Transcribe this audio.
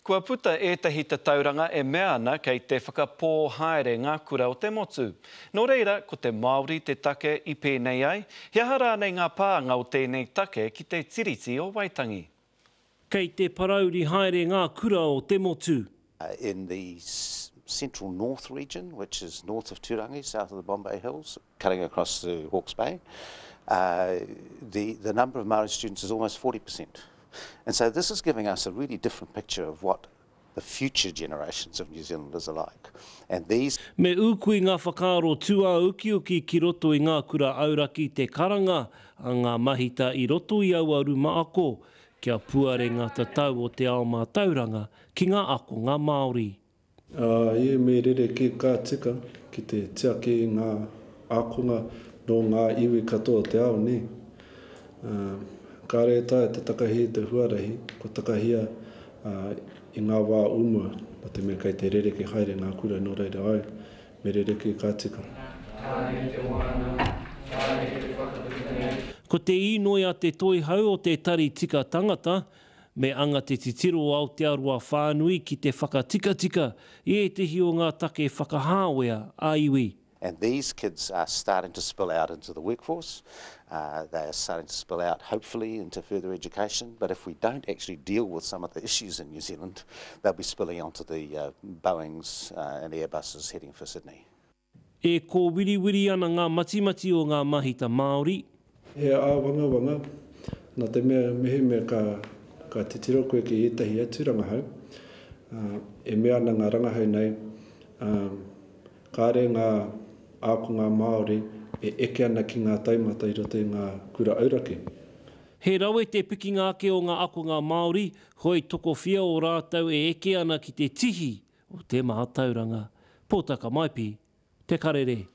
Kua puta ētahi tatauranga e mea ana kei te whakapō haere ngā kura o te motu. Nō reira, ko te Māori te take i pēnei ai? He aha rānei ngā pānga o tēnei take ki te Tiriti o Waitangi? Kei te parauri haere ngā kura o te motu. In the central north region, which is north of Turangi, south of the Bombay Hills, cutting across to Hawke's Bay, uh, the, the number of Māori students is almost 40%. And so this is giving us a really different picture of what the future generations of New Zealanders are like. And these. Me ūkui ngā whakaaro tūāukiuki ki roto i ngā kura auraki te karanga a ngā mahita i roto i aua ruma ako, kia puare ngā tatau o te ao mātauranga ki ngā akonga Māori. Ā, e me rerekē ka tika ki te tiaki i ngā ākonga nō ngā iwi katoa o te ao, nē. Ā, kāre e taea te takahi i te huarahi kua takahia i ngā wā o mua, nā te mea kei te rerekē haere ngā kura, nō reira, āe, me rerekē ka tika. Ko te īnoi a te Toihau o te Tari Tika Tangata, Me anga te titiro o Aotearoa whānui ki te whakatikatika i ētehi o ngā take whakahāwea ā-iwi. And these kids are starting to spill out into the workforce, they are starting to spill out hopefully into further education, but if we don't actually deal with some of the issues in New Zealand, they'll be spilling onto the Boeings and Airbuses heading for Sydney. E kōwiriwiri ana ngā matimati o ngā mahita Māori. He āwangawanga, nā te mea mehemea ka, ka titiro koe ki ētahi atu rangahau, ā, e mea ana ngā rangahau nei, ā, kāre ngā ākonga Māori e eke ana ki ngā taumata i roto i ngā kura auraki. He rawe te pikinga ake o ngā akonga Māori, hoi tokowhia o rātou e eke ana ki te tihi o te mātauranga. Pōtaka Maipi, Te Karere.